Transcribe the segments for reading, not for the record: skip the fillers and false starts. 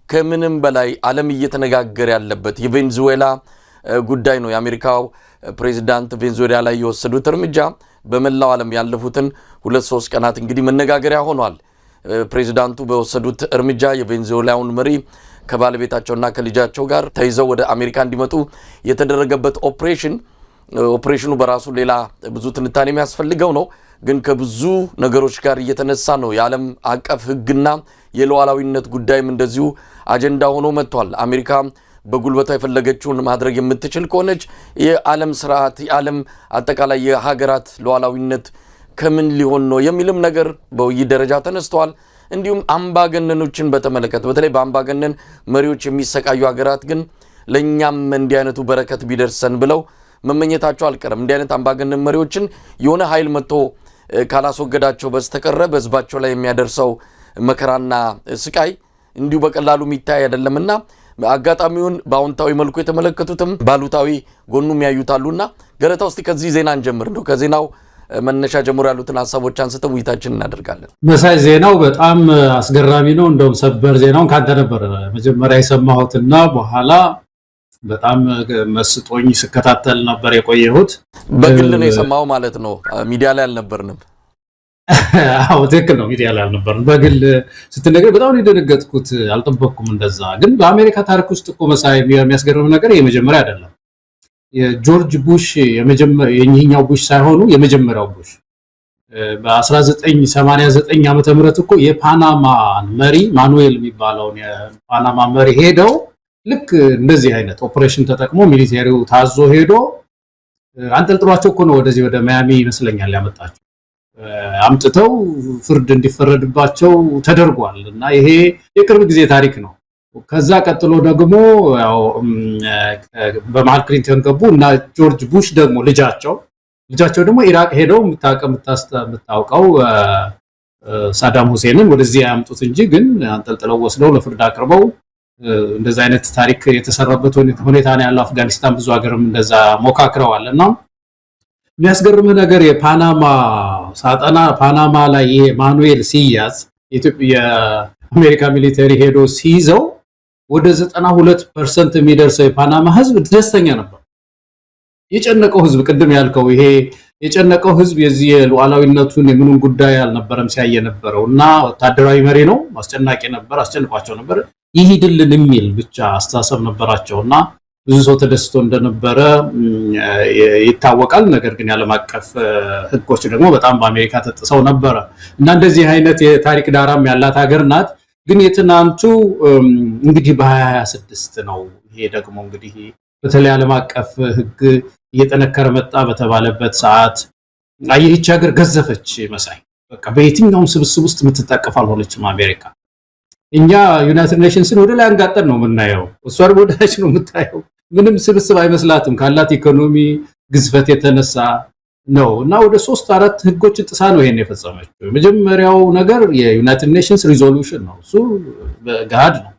ከምንም በላይ ዓለም እየተነጋገረ ያለበት የቬንዙዌላ ጉዳይ ነው። የአሜሪካው ፕሬዚዳንት ቬንዙዌላ ላይ የወሰዱት እርምጃ በመላው ዓለም ያለፉትን 2-3 ቀናት እንግዲህ መነጋገሪያ ሆኗል። ፕሬዚዳንቱ በወሰዱት እርምጃ የቬንዙዌላውን መሪ ከባለቤታቸውና ከልጃቸው ጋር ተይዘው ወደ አሜሪካ እንዲመጡ የተደረገበት ኦፕሬሽኑ በራሱ ሌላ ብዙ ትንታኔ የሚያስፈልገው ነው። ግን ከብዙ ነገሮች ጋር እየተነሳ ነው። የዓለም አቀፍ ሕግና የሉዓላዊነት ጉዳይም እንደዚሁ አጀንዳ ሆኖ መጥቷል። አሜሪካ በጉልበቷ የፈለገችውን ማድረግ የምትችል ከሆነች የዓለም ስርዓት፣ የዓለም አጠቃላይ የሀገራት ሉዓላዊነት ከምን ሊሆን ነው የሚልም ነገር በውይይት ደረጃ ተነስተዋል። እንዲሁም አምባገነኖችን በተመለከተ በተለይ በአምባገነን መሪዎች የሚሰቃዩ ሀገራት ግን ለእኛም እንዲህ አይነቱ በረከት ቢደርሰን ብለው መመኘታቸው አልቀረም። እንዲህ አይነት አምባገነን መሪዎችን የሆነ ኃይል መጥቶ ካላስወገዳቸው በስተቀረ በህዝባቸው ላይ የሚያደርሰው መከራና ስቃይ እንዲሁ በቀላሉ የሚታይ አይደለምና አጋጣሚውን በአዎንታዊ መልኩ የተመለከቱትም ባሉታዊ ጎኑ የሚያዩታሉና ገለታ ውስጥ ከዚህ ዜና እንጀምር። እንደው ከዜናው መነሻ ጀምሮ ያሉትን ሀሳቦች አንስተን ውይይታችን እናደርጋለን። መሳይ፣ ዜናው በጣም አስገራሚ ነው። እንደውም ሰበር ዜናውን ካንተ ነበር መጀመሪያ የሰማሁትና በኋላ በጣም መስጦኝ ስከታተል ነበር የቆየሁት። በግል ነው የሰማው ማለት ነው። ሚዲያ ላይ አልነበርንም። አዎ፣ ትክክል ነው። ሚዲያ ላይ አልነበርንም። በግል ስትነግረኝ በጣም ነው የደነገጥኩት። አልጠበቅኩም እንደዛ። ግን በአሜሪካ ታሪክ ውስጥ እኮ መሳይ፣ የሚያስገርም ነገር የመጀመሪያ አይደለም። የጆርጅ ቡሽ፣ የእኚህኛው ቡሽ ሳይሆኑ የመጀመሪያው ቡሽ፣ በ1989 ዓመተ ምህረት እኮ የፓናማን መሪ፣ ማኑኤል የሚባለውን የፓናማ መሪ ሄደው ልክ እንደዚህ አይነት ኦፕሬሽን ተጠቅሞ military ው ታዞ ሄዶ አንጠልጥሏቸው እኮ ነው ወደዚህ ወደ ማያሚ ይመስለኛል ያመጣቸው። አምጥተው ፍርድ እንዲፈረድባቸው ተደርጓል። እና ይሄ የቅርብ ጊዜ ታሪክ ነው። ከዛ ቀጥሎ ደግሞ ያው በመሀል ክሊንተን ገቡ እና ጆርጅ ቡሽ ደግሞ ልጃቸው ደግሞ ኢራቅ ሄደው የምታውቀው ሳዳም ሁሴንን ወደዚህ ያምጡት እንጂ ግን አንጠልጥለው ወስደው ለፍርድ አቅርበው እንደዛ አይነት ታሪክ የተሰራበት ሁኔታ ነው ያለው። አፍጋኒስታን ብዙ ሀገርም እንደዛ ሞካክረዋል። እና የሚያስገርምህ ነገር የፓናማ ሳጠና ፓናማ ላይ ይሄ ማኑኤል ሲያዝ የአሜሪካ military ሄዶ ሲይዘው ወደ 92% የሚደርሰው የፓናማ ህዝብ ደስተኛ ነበር። የጨነቀው ህዝብ፣ ቅድም ያልከው ይሄ የጨነቀው ህዝብ የዚህ የሉዓላዊነቱን የምኑን ጉዳይ አልነበረም ሲያይ የነበረው እና ወታደራዊ መሪ ነው፣ አስጨናቂ ነበር፣ አስጨንቋቸው ነበር። ይሂድልን የሚል ብቻ አስተሳሰብ ነበራቸው እና ብዙ ሰው ተደስቶ እንደነበረ ይታወቃል። ነገር ግን የዓለም አቀፍ ህጎች ደግሞ በጣም በአሜሪካ ተጥሰው ነበረ እና እንደዚህ አይነት የታሪክ ዳራም ያላት ሀገር ናት። ግን የትናንቱ እንግዲህ በ2026 ነው። ይሄ ደግሞ እንግዲህ በተለይ ዓለም አቀፍ ህግ እየጠነከረ መጣ በተባለበት ሰዓት ይህች ሀገር ገዘፈች መሳይ። በቃ በየትኛውም ስብስብ ውስጥ የምትታቀፍ አልሆነችም አሜሪካ። እኛ United Nations ን ወደ ላይ አንጋጠን ነው የምናየው፣ እሷ ደግሞ ወደ ታች ነው የምታየው። ምንም ስብስብ አይመስላትም ካላት ኢኮኖሚ ግዝፈት የተነሳ ነው። እና ወደ ሶስት አራት ህጎችን ጥሳ ነው ይሄን የፈጸመችው። የመጀመሪያው ነገር የ United Nations resolution ነው። እሱ በገሃድ ነው።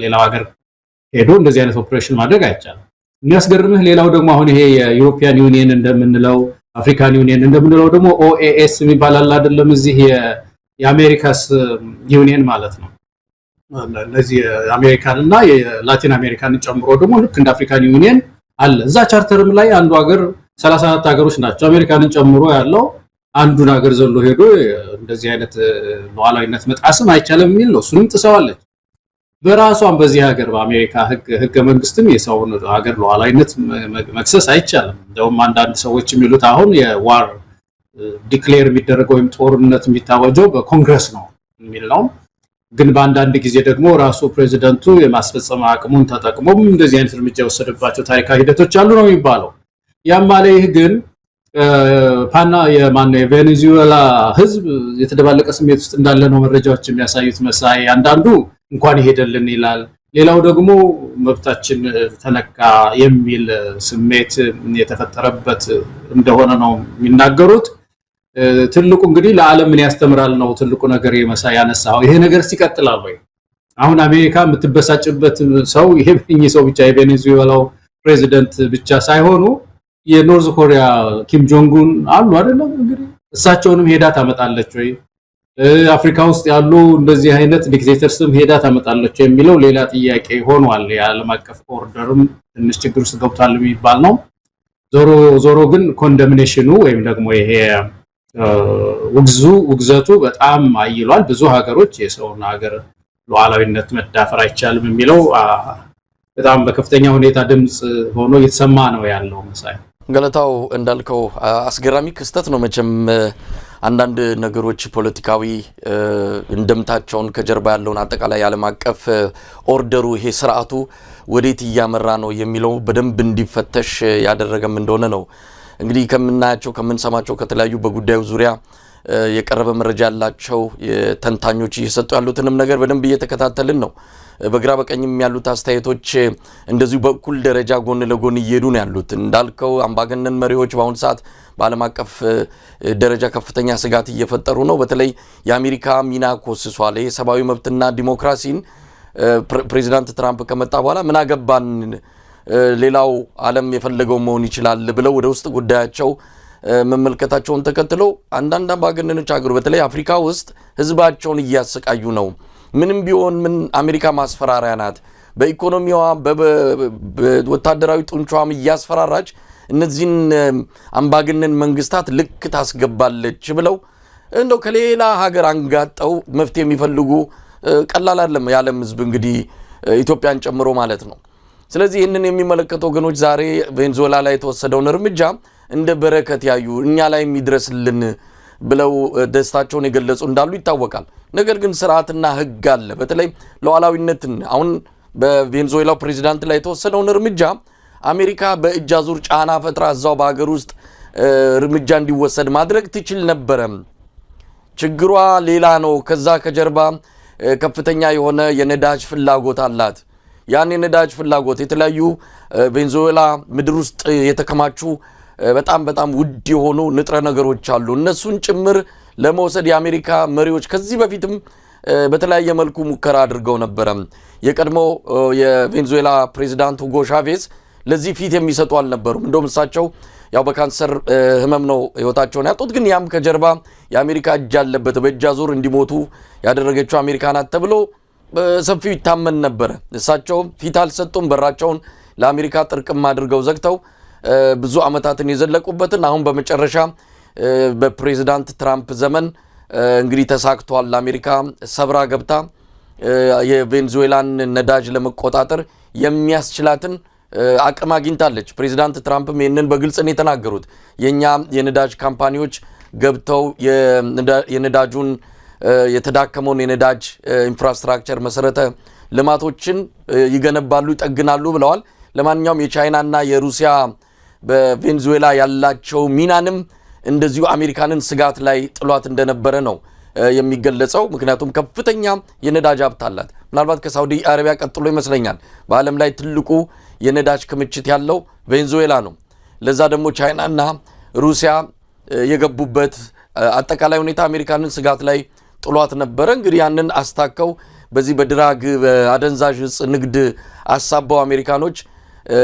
ሌላው ሀገር ሄዶ እንደዚህ አይነት ኦፕሬሽን ማድረግ አይቻልም። የሚያስገርምህ ሌላው ደግሞ አሁን ይሄ የ European Union እንደምንለው፣ African Union እንደምንለው ደግሞ OAS የሚባል አለ አይደለም? እዚህ የ Americas Union ማለት ነው። እነዚህ የአሜሪካን እና የላቲን አሜሪካንን ጨምሮ ደግሞ ልክ እንደ African Union አለ። እዛ charter ም ላይ አንዱ ሀገር፣ 34 ሀገሮች ናቸው አሜሪካንን ጨምሮ ያለው፣ አንዱን ሀገር ዘሎ ሄዶ እንደዚህ አይነት ሉዓላዊነት መጣስም አይቻልም የሚል ነው። እሱንም ጥሰዋለች። በራሷም በዚህ ሀገር በአሜሪካ ህገ መንግስትም የሰውን ሀገር ሉዓላዊነት መክሰስ አይቻልም። እንደውም አንዳንድ ሰዎች የሚሉት አሁን የ war declare የሚደረገው ወይም ጦርነት የሚታወጀው በኮንግረስ ነው የሚል ነው። ግን በአንዳንድ ጊዜ ደግሞ ራሱ ፕሬዚደንቱ የማስፈጸም አቅሙን ተጠቅሞም እንደዚህ አይነት እርምጃ የወሰደባቸው ታሪካዊ ሂደቶች አሉ ነው የሚባለው። ያም አለ ይህ ግን ፓና የማነው የቬኔዙዌላ ህዝብ የተደባለቀ ስሜት ውስጥ እንዳለ ነው መረጃዎች የሚያሳዩት መሳይ። አንዳንዱ እንኳን ይሄደልን ይላል፣ ሌላው ደግሞ መብታችን ተነካ የሚል ስሜት የተፈጠረበት እንደሆነ ነው የሚናገሩት። ትልቁ እንግዲህ ለዓለም ምን ያስተምራል ነው ትልቁ ነገር መሳይ ያነሳው። ይሄ ነገር ይቀጥላል ወይ? አሁን አሜሪካ የምትበሳጭበት ሰው ይሄ እኚህ ሰው ብቻ የቬኔዙዌላው ፕሬዚደንት ብቻ ሳይሆኑ የ North Korea ኪም ጆንግ ኡን አሉ አይደለም? እንግዲህ እሳቸውንም ሄዳ ታመጣለች ወይ? አፍሪካ ውስጥ ያሉ እንደዚህ አይነት dictators ም ሄዳ ታመጣለች የሚለው ሌላ ጥያቄ ሆኗል። የዓለም አቀፍ order ም ትንሽ ችግር ውስጥ ገብቷል የሚባል ነው። ዞሮ ዞሮ ግን condemnation ኑ ወይም ደግሞ ይሄ ውግዘቱ በጣም አይሏል። ብዙ ሀገሮች የሰውን ሀገር ሉዓላዊነት መዳፈር አይቻልም የሚለው በጣም በከፍተኛ ሁኔታ ድምፅ ሆኖ እየተሰማ ነው ያለው። መሳይ። ገለታው፣ እንዳልከው አስገራሚ ክስተት ነው። መቼም አንዳንድ ነገሮች ፖለቲካዊ እንደምታቸውን ከጀርባ ያለውን አጠቃላይ የዓለም አቀፍ order ኡ፣ ይሄ ስርዓቱ ወዴት እያመራ ነው የሚለው በደንብ እንዲፈተሽ ያደረገም እንደሆነ ነው። እንግዲህ ከምናያቸው፣ ከምንሰማቸው፣ ከተለያዩ በጉዳዩ ዙሪያ የቀረበ መረጃ ያላቸው ተንታኞች እየሰጡ ያሉትንም ነገር በደንብ እየተከታተልን ነው። በግራ በቀኝም ያሉት አስተያየቶች እንደዚሁ በእኩል ደረጃ ጎን ለጎን እየሄዱ ነው ያሉት። እንዳልከው አምባገነን መሪዎች በአሁኑ ሰዓት በዓለም አቀፍ ደረጃ ከፍተኛ ስጋት እየፈጠሩ ነው። በተለይ የአሜሪካ ሚና ኮስሷል። የሰብአዊ መብትና ዲሞክራሲን ፕሬዚዳንት ትራምፕ ከመጣ በኋላ ምን አገባን፣ ሌላው ዓለም የፈለገው መሆን ይችላል ብለው ወደ ውስጥ ጉዳያቸው መመልከታቸውን ተከትሎ አንዳንድ አምባገነኖች ሀገሩ በተለይ አፍሪካ ውስጥ ህዝባቸውን እያሰቃዩ ነው። ምንም ቢሆን ምን አሜሪካ ማስፈራሪያ ናት። በኢኮኖሚዋ፣ በወታደራዊ ጡንቻዋም እያስፈራራች እነዚህን አምባገነን መንግስታት ልክ ታስገባለች ብለው እንደው ከሌላ ሀገር አንጋጠው መፍትሄ የሚፈልጉ ቀላል አይደለም። የዓለም ህዝብ እንግዲህ ኢትዮጵያን ጨምሮ ማለት ነው። ስለዚህ ይህንን የሚመለከቱ ወገኖች ዛሬ ቬንዙዌላ ላይ የተወሰደውን እርምጃ እንደ በረከት ያዩ፣ እኛ ላይ የሚድረስልን ብለው ደስታቸውን የገለጹ እንዳሉ ይታወቃል። ነገር ግን ስርዓትና ህግ አለ። በተለይ ሉዓላዊነትን፣ አሁን በቬንዙዌላው ፕሬዚዳንት ላይ የተወሰደውን እርምጃ አሜሪካ በእጅ አዙር ጫና ፈጥራ እዛው በሀገር ውስጥ እርምጃ እንዲወሰድ ማድረግ ትችል ነበረ። ችግሯ ሌላ ነው። ከዛ ከጀርባ ከፍተኛ የሆነ የነዳጅ ፍላጎት አላት። ያን የነዳጅ ፍላጎት፣ የተለያዩ ቬንዙዌላ ምድር ውስጥ የተከማቹ በጣም በጣም ውድ የሆኑ ንጥረ ነገሮች አሉ። እነሱን ጭምር ለመውሰድ የአሜሪካ መሪዎች ከዚህ በፊትም በተለያየ መልኩ ሙከራ አድርገው ነበረ። የቀድሞ የቬንዙዌላ ፕሬዚዳንት ሁጎ ሻቬዝ ለዚህ ፊት የሚሰጡ አልነበሩም። እንደውም እሳቸው ያው በካንሰር ህመም ነው ህይወታቸውን ያጡት። ግን ያም ከጀርባ የአሜሪካ እጅ አለበት፣ በእጅ አዙር እንዲሞቱ ያደረገችው አሜሪካ ናት ተብሎ በሰፊው ይታመን ነበረ። እሳቸው ፊት አልሰጡም። በራቸውን ለአሜሪካ ጥርቅም አድርገው ዘግተው ብዙ ዓመታትን የዘለቁበትን አሁን በመጨረሻ በፕሬዚዳንት ትራምፕ ዘመን እንግዲህ ተሳክቷል። አሜሪካ ሰብራ ገብታ የቬንዙዌላን ነዳጅ ለመቆጣጠር የሚያስችላትን አቅም አግኝታለች። ፕሬዚዳንት ትራምፕም ይህንን በግልጽ ነው የተናገሩት። የእኛ የነዳጅ company ዎች ገብተው የነዳጁን፣ የተዳከመውን የነዳጅ infrastructure መሰረተ ልማቶችን ይገነባሉ፣ ይጠግናሉ ብለዋል። ለማንኛውም የቻይናና የሩሲያ በቬንዙዌላ ያላቸው ሚናንም እንደዚሁ አሜሪካንን ስጋት ላይ ጥሏት እንደነበረ ነው የሚገለጸው። ምክንያቱም ከፍተኛ የነዳጅ ሀብት አላት። ምናልባት ከሳውዲ አረቢያ ቀጥሎ ይመስለኛል በዓለም ላይ ትልቁ የነዳጅ ክምችት ያለው ቬንዙዌላ ነው። ለዛ ደግሞ ቻይናና ሩሲያ የገቡበት አጠቃላይ ሁኔታ አሜሪካንን ስጋት ላይ ጥሏት ነበረ። እንግዲህ ያንን አስታከው በዚህ በ drug፣ በአደንዛዥ እጽ ንግድ አሳበው አሜሪካኖች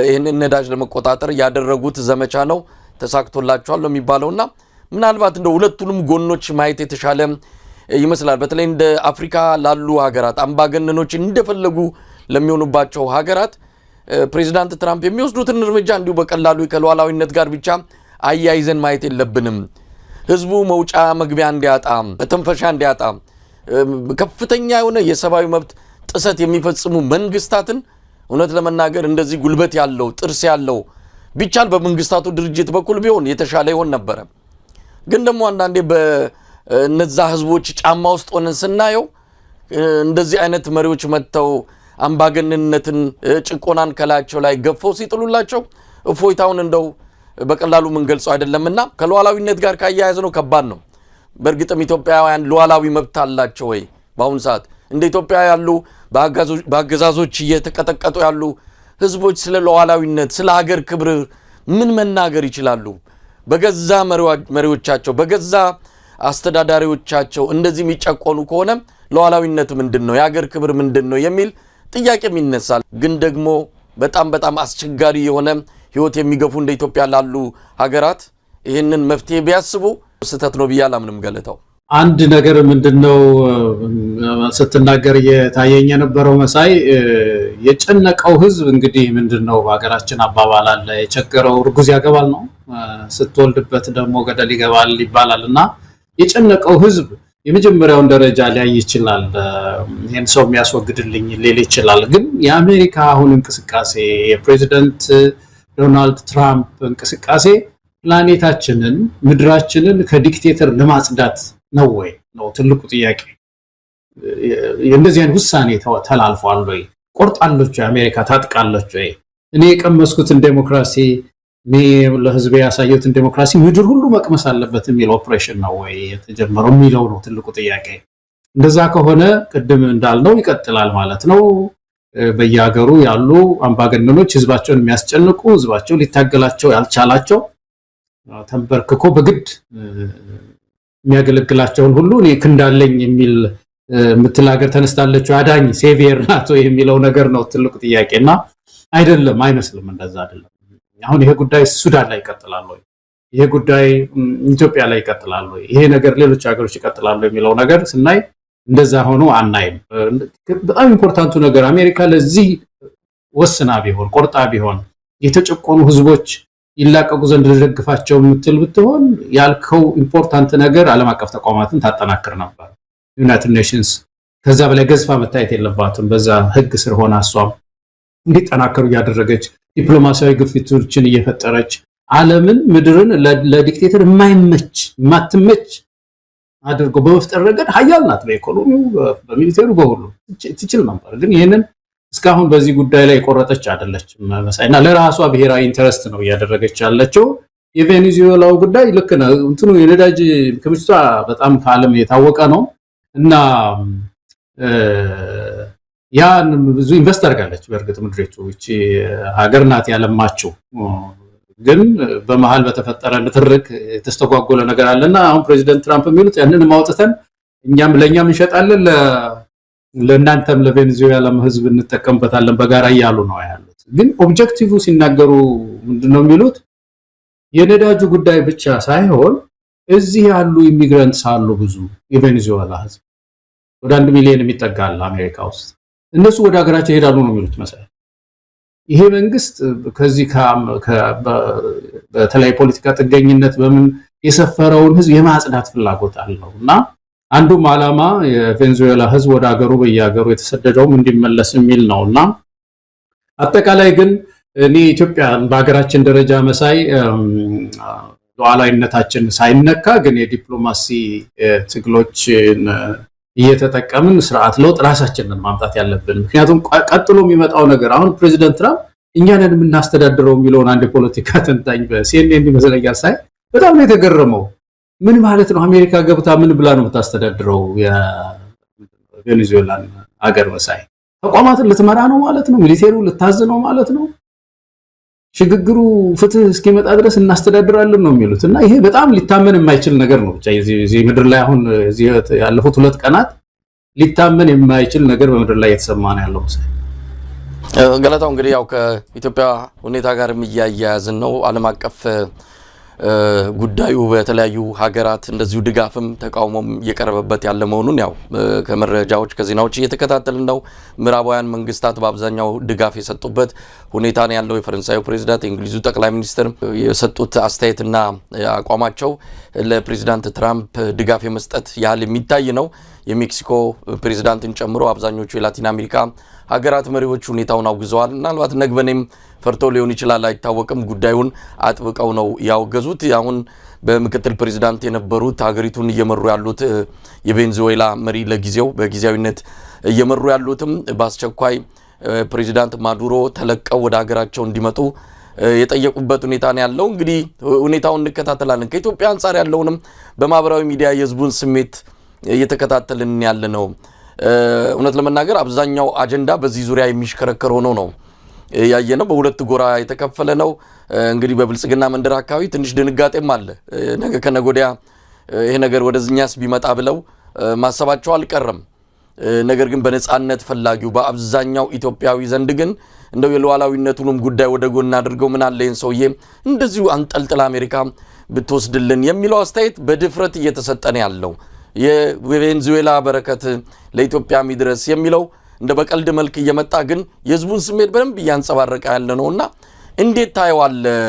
ይህንን ነዳጅ ለመቆጣጠር ያደረጉት ዘመቻ ነው፣ ተሳክቶላቸዋል ነው የሚባለውና ምናልባት እንደ ሁለቱንም ጎኖች ማየት የተሻለ ይመስላል። በተለይ እንደ አፍሪካ ላሉ ሀገራት፣ አምባገነኖች እንደፈለጉ ለሚሆኑባቸው ሀገራት ፕሬዚዳንት ትራምፕ የሚወስዱትን እርምጃ እንዲሁ በቀላሉ ከሉዓላዊነት ጋር ብቻ አያይዘን ማየት የለብንም። ህዝቡ መውጫ መግቢያ እንዲያጣ፣ መተንፈሻ እንዲያጣ፣ ከፍተኛ የሆነ የሰብአዊ መብት ጥሰት የሚፈጽሙ መንግስታትን እውነት ለመናገር እንደዚህ ጉልበት ያለው፣ ጥርስ ያለው፣ ቢቻል በመንግስታቱ ድርጅት በኩል ቢሆን የተሻለ ይሆን ነበረ። ግን ደግሞ አንዳንዴ በእነዛ ህዝቦች ጫማ ውስጥ ሆነን ስናየው እንደዚህ አይነት መሪዎች መጥተው አምባገነንነትን፣ ጭቆናን ከላያቸው ላይ ገፈው ሲጥሉላቸው እፎይታውን እንደው በቀላሉ የምንገልጸው አይደለምና ከሉዓላዊነት ጋር ካያያዝ ነው ከባድ ነው። በእርግጥም ኢትዮጵያውያን ሉዓላዊ መብት አላቸው ወይ? በአሁኑ ሰዓት እንደ ኢትዮጵያ ያሉ በአገዛዞች እየተቀጠቀጡ ያሉ ህዝቦች ስለ ሉዓላዊነት፣ ስለ ሀገር ክብር ምን መናገር ይችላሉ? በገዛ መሪዎቻቸው፣ በገዛ አስተዳዳሪዎቻቸው እንደዚህ የሚጨቆኑ ከሆነ ሉዓላዊነት ምንድን ነው? የሀገር ክብር ምንድን ነው? የሚል ጥያቄም ይነሳል። ግን ደግሞ በጣም በጣም አስቸጋሪ የሆነ ህይወት የሚገፉ እንደ ኢትዮጵያ ላሉ ሀገራት ይህንን መፍትሄ ቢያስቡ ስህተት ነው ብዬ አላምንም። ገለታው። አንድ ነገር ምንድነው ስትናገር እየታየኝ የነበረው መሳይ፣ የጨነቀው ህዝብ እንግዲህ ምንድነው በሀገራችን አባባል አለ፣ የቸገረው እርጉዝ ያገባል ነው፣ ስትወልድበት ደግሞ ገደል ይገባል ይባላል። እና የጨነቀው ህዝብ የመጀመሪያውን ደረጃ ሊያይ ይችላል፣ ይህን ሰው የሚያስወግድልኝ ሊል ይችላል። ግን የአሜሪካ አሁን እንቅስቃሴ፣ የፕሬዚደንት ዶናልድ ትራምፕ እንቅስቃሴ ፕላኔታችንን ምድራችንን ከ dictator ለማጽዳት ነው ወይ ነው ትልቁ ጥያቄ። እንደዚህ አይነት ውሳኔ ተላልፏል ወይ? ቆርጣለች ወይ? አሜሪካ ታጥቃለች ወይ? እኔ የቀመስኩትን ዴሞክራሲ፣ እኔ ለህዝብ ያሳየሁትን ዴሞክራሲ ምድር ሁሉ መቅመስ አለበት የሚል ኦፕሬሽን ነው ወይ የተጀመረው የሚለው ነው ትልቁ ጥያቄ። እንደዛ ከሆነ ቅድም እንዳልነው ይቀጥላል ማለት ነው። በየሀገሩ ያሉ አምባገነኖች፣ ህዝባቸውን የሚያስጨንቁ፣ ህዝባቸው ሊታገላቸው ያልቻላቸው፣ ተንበርክኮ በግድ የሚያገለግላቸውን ሁሉ እኔ ክንዳለኝ የሚል የምትል ሀገር ተነስታለች፣ አዳኝ savior ናት ወይ የሚለው ነገር ነው ትልቁ ጥያቄ። እና አይደለም፣ አይመስልም፣ እንደዛ አይደለም። አሁን ይሄ ጉዳይ ሱዳን ላይ ይቀጥላል ወይ? ይሄ ጉዳይ ኢትዮጵያ ላይ ይቀጥላል ወይ? ይሄ ነገር ሌሎች ሀገሮች ይቀጥላሉ የሚለው ነገር ስናይ እንደዛ ሆኖ አናይም። በጣም important ኡ ነገር አሜሪካ ለዚህ ወስና ቢሆን፣ ቆርጣ ቢሆን፣ የተጨቆኑ ህዝቦች ይላቀቁ ዘንድ ልደግፋቸው የምትል ብትሆን ያልከው important ነገር ዓለም አቀፍ ተቋማትን ታጠናክር ነበር። United Nations ከዛ በላይ ገዝፋ መታየት የለባትም። በዛ ህግ ስር ሆና እሷም እንዲጠናከሩ እያደረገች፣ ዲፕሎማሲያዊ ግፊቶችን እየፈጠረች፣ ዓለምን ምድርን ለ dictator የማይመች የማትመች አድርጎ በመፍጠር ረገድ ሀያል ናት። በኢኮኖሚው፣ በ military ው፣ በሁሉ ትችል ነበር። ግን ይህንን እስካሁን በዚህ ጉዳይ ላይ የቆረጠች አይደለችም መሳይ እና ለራሷ ብሔራዊ interest ነው እያደረገች ያለችው። የቬኔዙዌላው ጉዳይ ልክ ነው። እንትኑ የነዳጅ ክምችቷ በጣም ከዓለም የታወቀ ነው እና ያን ብዙ invest አድርጋለች። በእርግጥ ምድሪቱ እቺ ሀገር ናት ያለማችው። ግን በመሀል በተፈጠረ ንትርክ የተስተጓጎለ ነገር አለና አሁን ፕሬዚደንት ትራምፕ የሚሉት ያንን አውጥተን እኛም ለእኛም እንሸጣለን፣ ለእናንተም ለቬኔዙዌላም ህዝብ እንጠቀምበታለን በጋራ እያሉ ነው ያሉት። ግን objective ሲናገሩ ምንድነው የሚሉት? የነዳጁ ጉዳይ ብቻ ሳይሆን እዚህ ያሉ immigrants አሉ፣ ብዙ የቬኔዙዌላ ህዝብ ወደ 1 ሚሊዮን የሚጠጋል አሜሪካ ውስጥ፣ እነሱ ወደ ሀገራቸው ይሄዳሉ ነው የሚሉት መሰለኝ። ይሄ መንግስት ከዚህ በተለይ ፖለቲካ ጥገኝነት በምን የሰፈረውን ህዝብ የማጽዳት ፍላጎት አለው እና አንዱም ዓላማ የቬንዙዌላ ህዝብ ወደ ሀገሩ በየሀገሩ የተሰደደውም እንዲመለስ የሚል ነው። እና አጠቃላይ ግን እኔ ኢትዮጵያ በሀገራችን ደረጃ መሳይ ሉዓላዊነታችን ሳይነካ ግን የዲፕሎማሲ ትግሎችን እየተጠቀምን ስርዓት ለውጥ ራሳችንን ማምጣት ያለብን። ምክንያቱም ቀጥሎ የሚመጣው ነገር አሁን ፕሬዚደንት ትራምፕ እኛንን የምናስተዳድረው የሚለውን አንድ የፖለቲካ ተንታኝ በሲኤንኤን ይመስለኛል ሳይ በጣም ነው የተገረመው። ምን ማለት ነው? አሜሪካ ገብታ ምን ብላ ነው የምታስተዳድረው የቬኔዙዌላን ሀገር መሳይ? ተቋማትን ልትመራ ነው ማለት ነው? Military ው ልታዝ ነው ማለት ነው? ሽግግሩ ፍትህ እስኪመጣ ድረስ እናስተዳድራለን ነው የሚሉት። እና ይሄ በጣም ሊታመን የማይችል ነገር ነው። ብቻ እዚህ ምድር ላይ አሁን ያለፉት 2 ቀናት ሊታመን የማይችል ነገር በምድር ላይ እየተሰማ ነው ያለው መሳይ። ገለታው፣ እንግዲህ ያው ከኢትዮጵያ ሁኔታ ጋርም እያያያዝን ነው። ዓለም አቀፍ ጉዳዩ በተለያዩ ሀገራት እንደዚሁ ድጋፍም ተቃውሞም እየቀረበበት ያለ መሆኑን ያው ከመረጃዎች ከዜናዎች እየተከታተልን ነው። ምዕራባውያን መንግስታት በአብዛኛው ድጋፍ የሰጡበት ሁኔታ ነው ያለው። የፈረንሳዩ ፕሬዚዳንት፣ የእንግሊዙ ጠቅላይ ሚኒስትር የሰጡት አስተያየትና አቋማቸው ለፕሬዚዳንት ትራምፕ ድጋፍ የመስጠት ያህል የሚታይ ነው። የሜክሲኮ ፕሬዚዳንትን ጨምሮ አብዛኞቹ የላቲን አሜሪካ ሀገራት መሪዎች ሁኔታውን አውግዘዋል። ምናልባት ነግበኔም ፈርቶ ሊሆን ይችላል፣ አይታወቅም። ጉዳዩን አጥብቀው ነው ያወገዙት። አሁን በምክትል ፕሬዚዳንት የነበሩት ሀገሪቱን እየመሩ ያሉት የቬንዙዌላ መሪ፣ ለጊዜው በጊዜያዊነት እየመሩ ያሉትም በአስቸኳይ ፕሬዚዳንት ማዱሮ ተለቀው ወደ ሀገራቸው እንዲመጡ የጠየቁበት ሁኔታ ነው ያለው። እንግዲህ ሁኔታውን እንከታተላለን። ከኢትዮጵያ አንጻር ያለውንም በማህበራዊ ሚዲያ የህዝቡን ስሜት እየተከታተልን ያለ ነው። እውነት ለመናገር አብዛኛው አጀንዳ በዚህ ዙሪያ የሚሽከረከር ሆኖ ነው ያየነው። በሁለት ጎራ የተከፈለ ነው። እንግዲህ በብልጽግና መንደር አካባቢ ትንሽ ድንጋጤም አለ። ነገ ከነገ ወዲያ ይሄ ነገር ወደዚህኛስ ቢመጣ ብለው ማሰባቸው አልቀረም። ነገር ግን በነጻነት ፈላጊው በአብዛኛው ኢትዮጵያዊ ዘንድ ግን እንደው የሉዓላዊነቱንም ጉዳይ ወደ ጎን አድርገው ምን አለ ይህን ሰውዬ እንደዚሁ አንጠልጥላ አሜሪካ ብትወስድልን የሚለው አስተያየት በድፍረት እየተሰጠ ነው ያለው። የቬንዙዌላ በረከት ለኢትዮጵያ ይድረስ የሚለው እንደ በቀልድ መልክ እየመጣ ግን የህዝቡን ስሜት በደንብ እያንጸባረቀ ያለ ነውና እንዴት ታየዋለህ?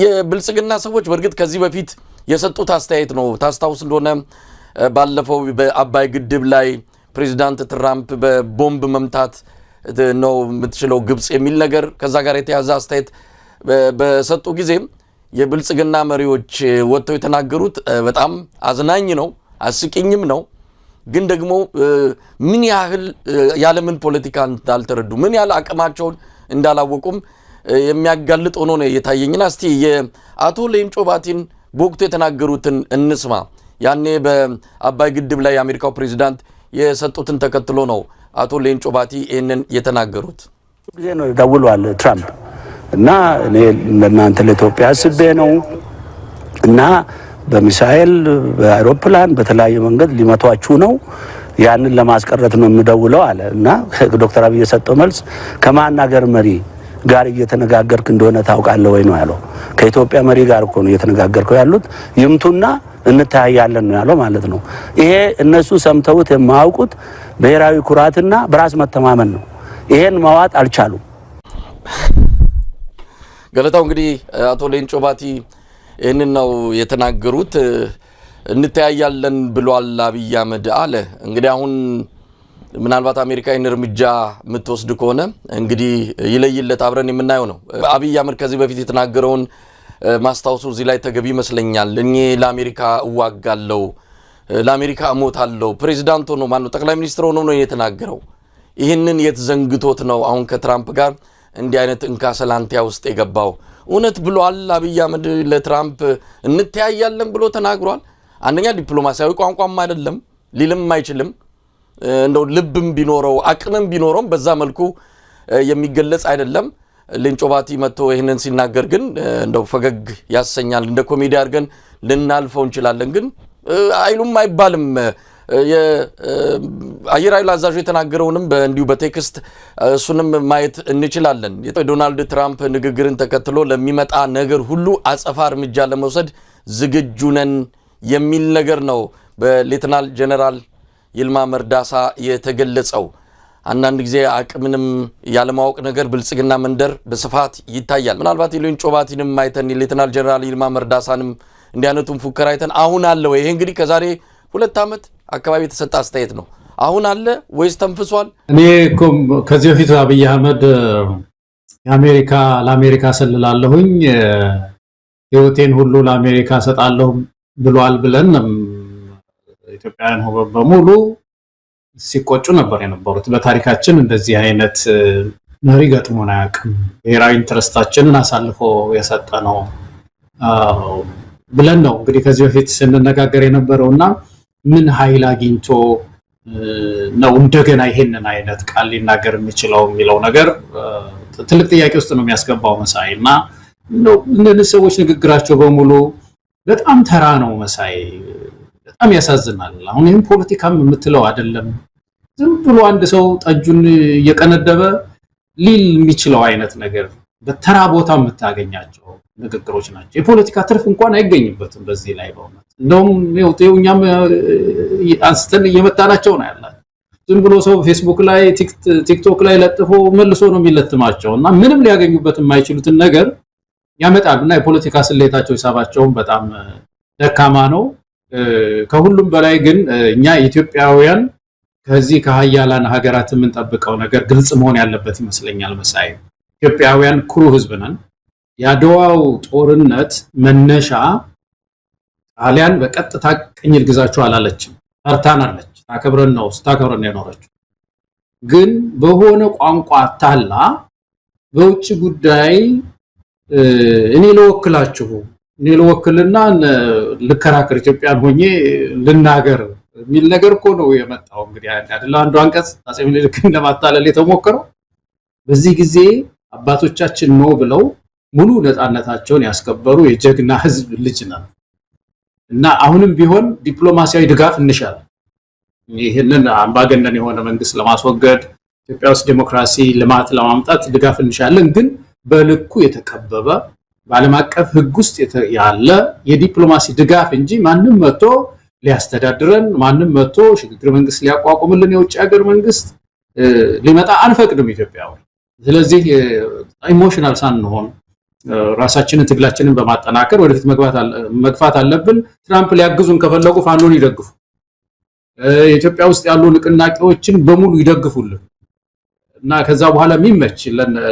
የብልጽግና ሰዎች በእርግጥ ከዚህ በፊት የሰጡት አስተያየት ነው። ታስታውስ እንደሆነ ባለፈው በአባይ ግድብ ላይ ፕሬዚዳንት ትራምፕ በቦምብ መምታት ነው የምትችለው ግብፅ የሚል ነገር ከዛ ጋር የተያዘ አስተያየት በሰጡ ጊዜ የብልጽግና መሪዎች ወጥተው የተናገሩት በጣም አዝናኝ ነው፣ አስቂኝም ነው። ግን ደግሞ ምን ያህል የዓለምን ፖለቲካ እንዳልተረዱ፣ ምን ያህል አቅማቸውን እንዳላወቁም የሚያጋልጥ ሆኖ ነው የታየኝና እስቲ የአቶ ሌንጮ ባቲን በወቅቱ የተናገሩትን እንስማ። ያኔ በአባይ ግድብ ላይ የአሜሪካው ፕሬዚዳንት የሰጡትን ተከትሎ ነው አቶ ሌንጮ ባቲ ይህንን የተናገሩት። ጊዜ ነው ደውሏል ትራምፕ፣ እና እኔ ለእናንተ ለኢትዮጵያ አስቤ ነው እና በሚሳኤል፣ በአይሮፕላን፣ በተለያየ መንገድ ሊመቷችሁ ነው፣ ያንን ለማስቀረት ነው የምደውለው አለ። እና ዶክተር አብይ የሰጠው መልስ ከማን ሀገር መሪ ጋር እየተነጋገርክ እንደሆነ ታውቃለህ ወይ ነው ያለው። ከኢትዮጵያ መሪ ጋር እኮ ነው እየተነጋገርከው ያሉት፣ ይምቱና እንተያያለን ነው ያለው ማለት ነው። ይሄ እነሱ ሰምተውት የማያውቁት ብሔራዊ ኩራትና በራስ መተማመን ነው። ይሄን መዋጥ አልቻሉም። ገለታው፣ እንግዲህ አቶ ሌንጮ ባቲ ይህንን ነው የተናገሩት። እንተያያለን ብሏል አብይ አህመድ አለ። እንግዲህ አሁን ምናልባት አሜሪካ ይህን እርምጃ የምትወስድ ከሆነ እንግዲህ ይለይለት፣ አብረን የምናየው ነው። አብይ አህመድ ከዚህ በፊት የተናገረውን ማስታወሱ እዚህ ላይ ተገቢ ይመስለኛል። እኔ ለአሜሪካ እዋጋለሁ፣ ለአሜሪካ እሞታለሁ፣ ፕሬዚዳንት ሆኖ፣ ማነው፣ ጠቅላይ ሚኒስትር ሆኖ ነው የተናገረው። ይህንን የት ዘንግቶት ነው አሁን ከትራምፕ ጋር እንዲህ አይነት እንካ ሰላንቲያ ውስጥ የገባው? እውነት ብሏል አብይ አህመድ ለትራምፕ እንተያያለን ብሎ ተናግሯል። አንደኛ ዲፕሎማሲያዊ ቋንቋም አይደለም፣ ሊልም አይችልም። እንደው ልብም ቢኖረው አቅምም ቢኖረውም በዛ መልኩ የሚገለጽ አይደለም። ሌንጮ ባቲ መጥቶ ይህንን ሲናገር ግን እንደው ፈገግ ያሰኛል። እንደ ኮሜዲ አድርገን ልናልፈው እንችላለን፣ ግን አይሉም አይባልም። የአየር ኃይል አዛዡ የተናገረውንም እንዲሁ በ text እሱንም ማየት እንችላለን። የዶናልድ ትራምፕ ንግግርን ተከትሎ ለሚመጣ ነገር ሁሉ አጸፋ እርምጃ ለመውሰድ ዝግጁ ነን የሚል ነገር ነው በሌተናል ጀነራል ይልማ መርዳሳ የተገለጸው። አንዳንድ ጊዜ አቅምንም ያለማወቅ ነገር ብልጽግና መንደር በስፋት ይታያል። ምናልባት የሌንጮ ባቲንም አይተን፣ የሌተናል ጀነራል ይልማ መርዳሳንም እንዲህ አይነቱን ፉከራ አይተን አሁን አለ ወይ? ይሄ እንግዲህ ከዛሬ 2 ዓመት አካባቢ የተሰጠ አስተያየት ነው። አሁን አለ ወይስ ተንፍሷል? እኔ እኮ ከዚህ በፊት አብይ አህመድ የአሜሪካ ለአሜሪካ ሰልላለሁኝ፣ ህይወቴን ሁሉ ለአሜሪካ ሰጣለሁ ብሏል ብለን ኢትዮጵያውያን በሙሉ ሲቆጩ ነበር የነበሩት። በታሪካችን እንደዚህ አይነት መሪ ገጥሞን አያውቅም፣ ብሔራዊ interest ኣችንን አሳልፎ የሰጠ ነው ብለን ነው እንግዲህ ከዚህ በፊት ስንነጋገር የነበረው። እና ምን ኃይል አግኝቶ ነው እንደገና ይሄንን አይነት ቃል ሊናገር የሚችለው የሚለው ነገር ትልቅ ጥያቄ ውስጥ ነው የሚያስገባው መሳይ። እና እነዚህ ሰዎች ንግግራቸው በሙሉ በጣም ተራ ነው መሳይ፣ በጣም ያሳዝናል። አሁን ይህም ፖለቲካም የምትለው አይደለም። ዝም ብሎ አንድ ሰው ጠጁን እየቀነደበ ሊል የሚችለው አይነት ነገር፣ በተራ ቦታ የምታገኛቸው ንግግሮች ናቸው። የፖለቲካ ትርፍ እንኳን አይገኝበትም በዚህ ላይ በእውነት። እንደውም ይኸው እኛም አንስተን እየመታናቸው ነው ያላቸው። ዝም ብሎ ሰው ፌስቡክ ላይ፣ ቲክቶክ ላይ ለጥፎ መልሶ ነው የሚለትማቸው እና ምንም ሊያገኙበት የማይችሉትን ነገር ያመጣሉ እና የፖለቲካ ስሌታቸው ሂሳባቸውን በጣም ደካማ ነው። ከሁሉም በላይ ግን እኛ ኢትዮጵያውያን ከዚህ ከሀያላን ሀገራት የምንጠብቀው ነገር ግልጽ መሆን ያለበት ይመስለኛል መሳይ። ኢትዮጵያውያን ኩሩ ሕዝብ ነን። የአድዋው ጦርነት መነሻ ጣሊያን በቀጥታ ቅኝ ልግዛችሁ አላለችም። ፈርታናለች። ታከብረን ነው ስታከብረን ነው የኖረችው። ግን በሆነ ቋንቋ አታላ በውጭ ጉዳይ እኔ ልወክላችሁ፣ እኔ ልወክልና ልከራከር፣ ኢትዮጵያን ሆኜ ልናገር የሚል ነገር እኮ ነው የመጣው። እንግዲህ አይደለ አንዱ አንቀጽ አፄ ምኒልክን ለማታለል የተሞከረው። በዚህ ጊዜ አባቶቻችን no ብለው ሙሉ ነፃነታቸውን ያስከበሩ የጀግና ህዝብ ልጅ ነን እና አሁንም ቢሆን ዲፕሎማሲያዊ ድጋፍ እንሻለን። ይህንን አምባገነን የሆነ መንግስት ለማስወገድ፣ ኢትዮጵያ ውስጥ ዴሞክራሲ ልማት ለማምጣት ድጋፍ እንሻለን። ግን በልኩ የተቀበበ፣ በዓለም አቀፍ ሕግ ውስጥ ያለ የዲፕሎማሲ ድጋፍ እንጂ ማንም መጥቶ ሊያስተዳድረን ማንም መጥቶ ሽግግር መንግስት ሊያቋቁምልን የውጭ ሀገር መንግስት ሊመጣ አንፈቅድም ኢትዮጵያዊ። ስለዚህ emotional ሳንሆን ራሳችንን ትግላችንን በማጠናከር ወደፊት መግፋት አለብን። ትራምፕ ሊያግዙን ከፈለጉ ፋኖን ይደግፉ፣ ኢትዮጵያ ውስጥ ያሉ ንቅናቄዎችን በሙሉ ይደግፉልን እና ከዛ በኋላ የሚመች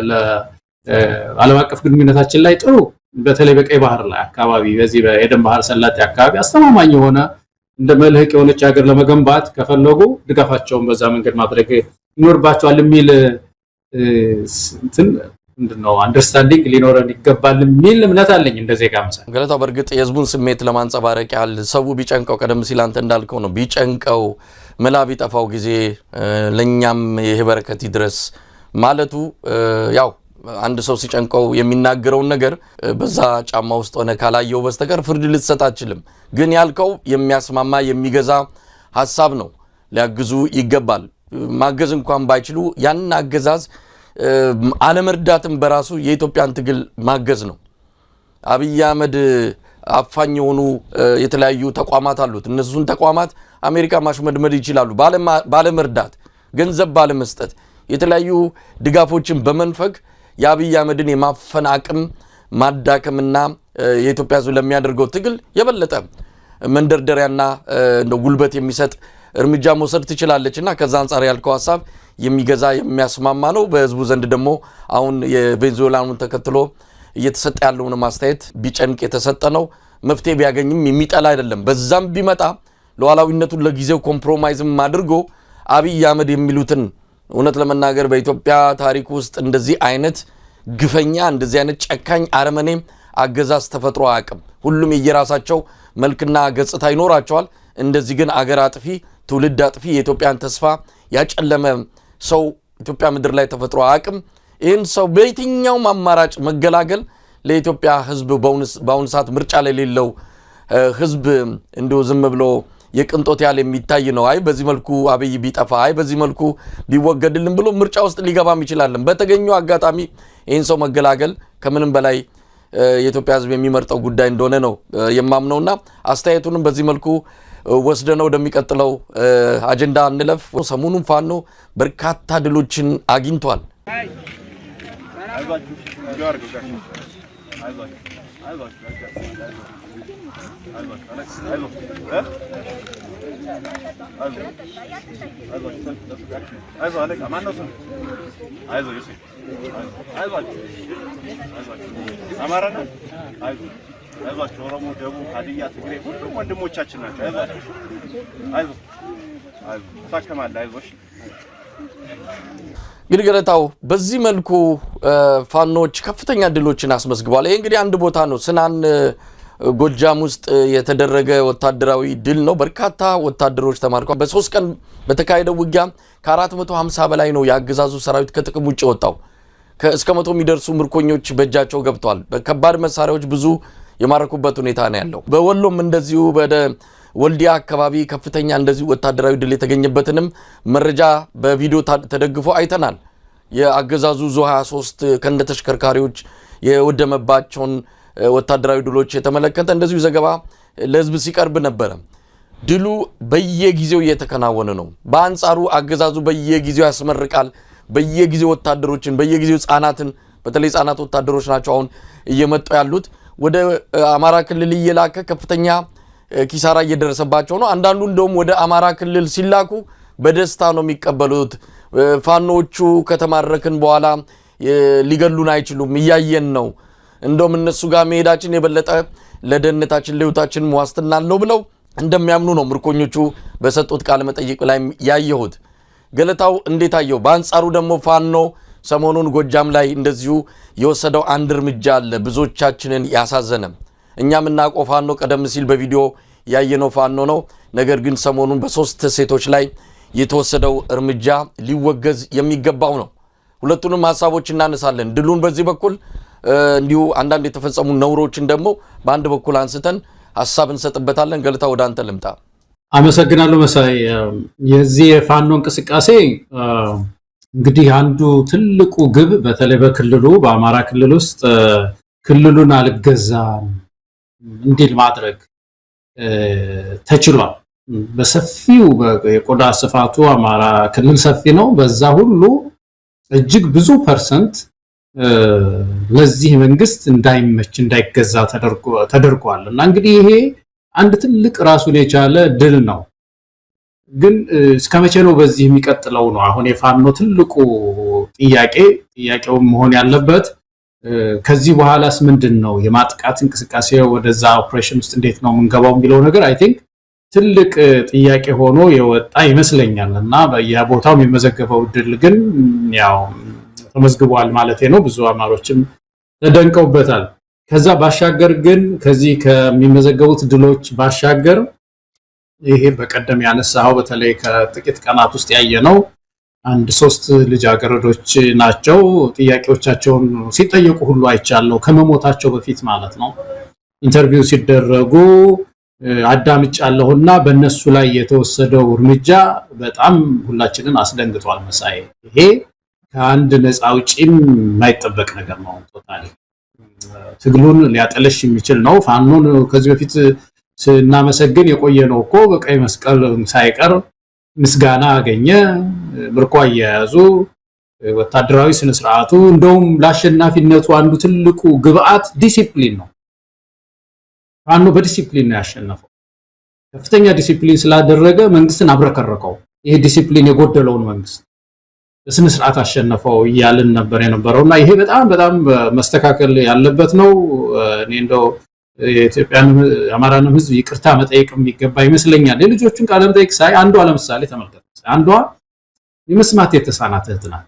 ለዓለም አቀፍ ግንኙነታችን ላይ ጥሩ፣ በተለይ በቀይ ባህር ላይ አካባቢ፣ በዚህ በኤደን ባህር ሰላጤ አካባቢ አስተማማኝ የሆነ እንደ መልህቅ የሆነች ሀገር ለመገንባት ከፈለጉ ድጋፋቸውን በዛ መንገድ ማድረግ ይኖርባቸዋል የሚል እንትን ምንድነው understanding ሊኖረን ይገባል የሚል እምነት አለኝ እንደ ዜጋ መሳይ። ገለታው፣ በእርግጥ የህዝቡን ስሜት ለማንጸባረቅ ያህል ሰው ቢጨንቀው፣ ቀደም ሲል አንተ እንዳልከው ነው፣ ቢጨንቀው መላ ቢጠፋው ጊዜ ለእኛም ይህ በረከት ይድረስ ማለቱ፣ ያው አንድ ሰው ሲጨንቀው የሚናገረውን ነገር በዛ ጫማ ውስጥ ሆነ ካላየው በስተቀር ፍርድ ልትሰጥ አትችልም። ግን ያልከው የሚያስማማ የሚገዛ ሀሳብ ነው። ሊያግዙ ይገባል። ማገዝ እንኳን ባይችሉ ያን አገዛዝ አለመርዳትም በራሱ የኢትዮጵያን ትግል ማገዝ ነው። አብይ አህመድ አፋኝ የሆኑ የተለያዩ ተቋማት አሉት። እነሱን ተቋማት አሜሪካ ማሽመድመድ ይችላሉ። ባለመርዳት፣ ገንዘብ ባለመስጠት፣ የተለያዩ ድጋፎችን በመንፈግ የአብይ አህመድን የማፈን አቅም ማዳከምና የኢትዮጵያ ሕዝብ ለሚያደርገው ትግል የበለጠ መንደርደሪያና እንደ ጉልበት የሚሰጥ እርምጃ መውሰድ ትችላለች እና ከዛ አንጻር ያልከው ሀሳብ የሚገዛ የሚያስማማ ነው። በህዝቡ ዘንድ ደግሞ አሁን የቬንዙዌላኑን ተከትሎ እየተሰጠ ያለውን ማስተያየት ቢጨንቅ የተሰጠ ነው። መፍትሄ ቢያገኝም የሚጠላ አይደለም። በዛም ቢመጣ ሉዓላዊነቱን ለጊዜው compromise ም አድርጎ አብይ አህመድ የሚሉትን፣ እውነት ለመናገር በኢትዮጵያ ታሪክ ውስጥ እንደዚህ አይነት ግፈኛ፣ እንደዚህ አይነት ጨካኝ አረመኔ አገዛዝ ተፈጥሮ አያውቅም። ሁሉም የየራሳቸው መልክና ገጽታ ይኖራቸዋል። እንደዚህ ግን አገር አጥፊ፣ ትውልድ አጥፊ፣ የኢትዮጵያን ተስፋ ያጨለመ ሰው ኢትዮጵያ ምድር ላይ ተፈጥሮ አያውቅም። ይህን ሰው በየትኛውም አማራጭ መገላገል ለኢትዮጵያ ሕዝብ፣ በአሁኑ ሰዓት ምርጫ ለሌለው ሕዝብ እንዲሁ ዝም ብሎ የቅንጦት ያህል የሚታይ ነው። አይ በዚህ መልኩ አብይ ቢጠፋ፣ አይ በዚህ መልኩ ቢወገድልን ብሎ ምርጫ ውስጥ ሊገባም ይችላለን። በተገኘው አጋጣሚ ይህን ሰው መገላገል ከምንም በላይ የኢትዮጵያ ሕዝብ የሚመርጠው ጉዳይ እንደሆነ ነው የማምነውና አስተያየቱንም በዚህ መልኩ ወስደነው ወደሚቀጥለው አጀንዳ እንለፍ። ሰሞኑን ፋኖ በርካታ ድሎችን አግኝቷል። አይዟችሁ፣ ኦሮሞ፣ ደቡብ፣ ሀዲያ፣ ትግሬ ሁሉም ወንድሞቻችን ናቸው። አይዟችሁ፣ አይዞህ፣ አይዞህ፣ ትሳከማለህ፣ አይዞሽ። እንግዲህ ገለታው፣ በዚህ መልኩ ፋኖች ከፍተኛ ድሎችን አስመዝግበዋል። ይህ እንግዲህ አንድ ቦታ ነው፣ ስናን ጎጃም ውስጥ የተደረገ ወታደራዊ ድል ነው። በርካታ ወታደሮች ተማርከዋል። በ3 ቀን በተካሄደው ውጊያ ከ450 በላይ ነው የአገዛዙ ሰራዊት ከጥቅም ውጭ የወጣው። እስከ 100 የሚደርሱ ምርኮኞች በእጃቸው ገብተዋል። በከባድ መሳሪያዎች ብዙ የማረኩበት ሁኔታ ነው ያለው። በወሎም እንደዚሁ ወደ ወልዲያ አካባቢ ከፍተኛ እንደዚሁ ወታደራዊ ድል የተገኘበትንም መረጃ በቪዲዮ ተደግፎ አይተናል። የአገዛዙ ዙ 23 ከነ ተሽከርካሪዎች የወደመባቸውን ወታደራዊ ድሎች የተመለከተ እንደዚሁ ዘገባ ለሕዝብ ሲቀርብ ነበረ። ድሉ በየጊዜው እየተከናወነ ነው። በአንጻሩ አገዛዙ በየጊዜው ያስመርቃል። በየጊዜው ወታደሮችን፣ በየጊዜው ህጻናትን፣ በተለይ ህጻናት ወታደሮች ናቸው አሁን እየመጡ ያሉት፣ ወደ አማራ ክልል እየላከ ከፍተኛ ኪሳራ እየደረሰባቸው ነው። አንዳንዱ እንደውም ወደ አማራ ክልል ሲላኩ በደስታ ነው የሚቀበሉት። ፋኖዎቹ ከተማረክን በኋላ ሊገሉን አይችሉም፣ እያየን ነው። እንደውም እነሱ ጋር መሄዳችን የበለጠ ለደህንነታችን ለህይወታችን ዋስትና አለው ብለው እንደሚያምኑ ነው ምርኮኞቹ በሰጡት ቃለ መጠይቅ ላይ ያየሁት። ገለታው፣ እንዴት አየው? በአንጻሩ ደግሞ ፋኖ ሰሞኑን ጎጃም ላይ እንደዚሁ የወሰደው አንድ እርምጃ አለ ብዙዎቻችንን ያሳዘነ። እኛ የምናውቀው ፋኖ ቀደም ሲል በቪዲዮ ያየነው ፋኖ ነው። ነገር ግን ሰሞኑን በሶስት ሴቶች ላይ የተወሰደው እርምጃ ሊወገዝ የሚገባው ነው። ሁለቱንም ሀሳቦች እናነሳለን። ድሉን በዚህ በኩል፣ እንዲሁ አንዳንድ የተፈጸሙ ነውሮችን ደግሞ በአንድ በኩል አንስተን ሀሳብ እንሰጥበታለን። ገለታ፣ ወደ አንተ ልምጣ። አመሰግናለሁ መሳይ። የዚህ የፋኖ እንቅስቃሴ እንግዲህ አንዱ ትልቁ ግብ በተለይ በክልሉ በአማራ ክልል ውስጥ ክልሉን አልገዛም እንዲል ማድረግ፣ ተችሏል። በሰፊው የቆዳ ስፋቱ አማራ ክልል ሰፊ ነው። በዛ ሁሉ እጅግ ብዙ percent ለዚህ መንግስት እንዳይመች እንዳይገዛ ተደርጓል። እና እንግዲህ ይሄ አንድ ትልቅ ራሱን የቻለ ድል ነው። ግን እስከ መቼ ነው በዚህ የሚቀጥለው ነው አሁን የፋኖ ትልቁ ጥያቄ። ጥያቄው መሆን ያለበት ከዚህ በኋላስ ምንድን ነው የማጥቃት እንቅስቃሴ፣ ወደዛ ኦፕሬሽን ውስጥ እንዴት ነው የምንገባው የሚለው ነገር I think ትልቅ ጥያቄ ሆኖ የወጣ ይመስለኛል። እና በየቦታው የሚመዘገበው ድል ግን ያው ተመዝግቧል ማለት ነው። ብዙ አማሮችም ተደንቀውበታል። ከዛ ባሻገር ግን ከዚህ ከሚመዘገቡት ድሎች ባሻገር ይሄ በቀደም ያነሳኸው በተለይ ከጥቂት ቀናት ውስጥ ያየነው አንድ 3 ልጃገረዶች ናቸው። ጥያቄዎቻቸውን ሲጠየቁ ሁሉ አይቻለሁ፣ ከመሞታቸው በፊት ማለት ነው። Interview ሲደረጉ አዳምጫለሁና በእነሱ ላይ የተወሰደው እርምጃ በጣም ሁላችንን አስደንግጧል። መሳይ፣ ይሄ ከአንድ ነፃ አውጪም የማይጠበቅ ነገር ነው። Totally ትግሉን ሊያጠለሽ የሚችል ነው። ፋኖን ከዚህ በፊት ስናመሰግን የቆየ ነው እኮ፣ በቀይ መስቀል ሳይቀር ምስጋና አገኘ። ምርኮ አያያዙ፣ ወታደራዊ ስነስርዓቱ፣ እንደውም ለአሸናፊነቱ አንዱ ትልቁ ግብአት ዲሲፕሊን ነው። ፋኖ በዲሲፕሊን ነው ያሸነፈው። ከፍተኛ ዲሲፕሊን ስላደረገ መንግስትን አብረከረከው። ይሄ ዲሲፕሊን የጎደለውን መንግስት በስነ ስርዓት አሸነፈው እያልን ነበር የነበረው። እና ይሄ በጣም በጣም መስተካከል ያለበት ነው። እኔ እንደው የኢትዮጵያን አማራንም ህዝብ ይቅርታ መጠየቅ የሚገባ ይመስለኛል። የልጆቹን ቃለ መጠይቅ ሳይ አንዷ ለምሳሌ ተመልከት፣ አንዷ የመስማት የተሳናት እህት ናት።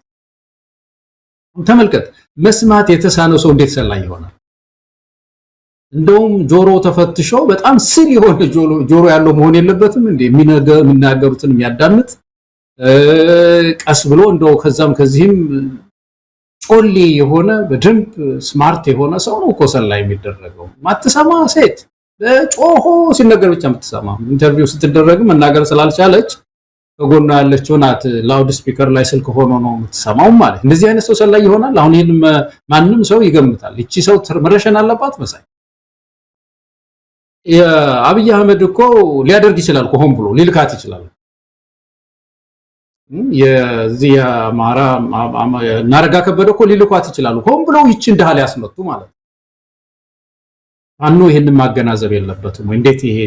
ተመልከት፣ መስማት የተሳነው ሰው እንዴት ሰላይ ይሆናል? እንደውም ጆሮ ተፈትሾ በጣም ስል የሆነ ጆሮ ያለው መሆን የለበትም እንዴ? የሚናገሩትን የሚያዳምጥ፣ ቀስ ብሎ እንደው ከዛም ከዚህም ጮሌ የሆነ፣ በደንብ smart የሆነ ሰው ነው እኮ ሰላይ የሚደረገው። ማትሰማ ሴት፣ በጮሆ ሲነገር ብቻ የምትሰማ፣ interview ስትደረግ መናገር ስላልቻለች ከጎኗ ያለችው ናት loud speaker ላይ ስልክ ሆኖ ነው የምትሰማው ማለት። እንደዚህ አይነት ሰው ሰላይ ይሆናል? አሁን ይህን ማንም ሰው ይገምታል። ይቺ ሰው መረሸን አለባት መሳይ። የአብይ አህመድ እኮ ሊያደርግ ይችላል እኮ፣ ሆን ብሎ ሊልካት ይችላል። የዚህ የአማራ እናረጋ ከበደ እኮ ሊልኳት ይችላሉ። ሆን ብለው ይቺን ድሃ ሊያስመቱ ማለት ነው። ፋኖ ይሄንን ማገናዘብ የለበትም ወይ? እንዴት ይሄ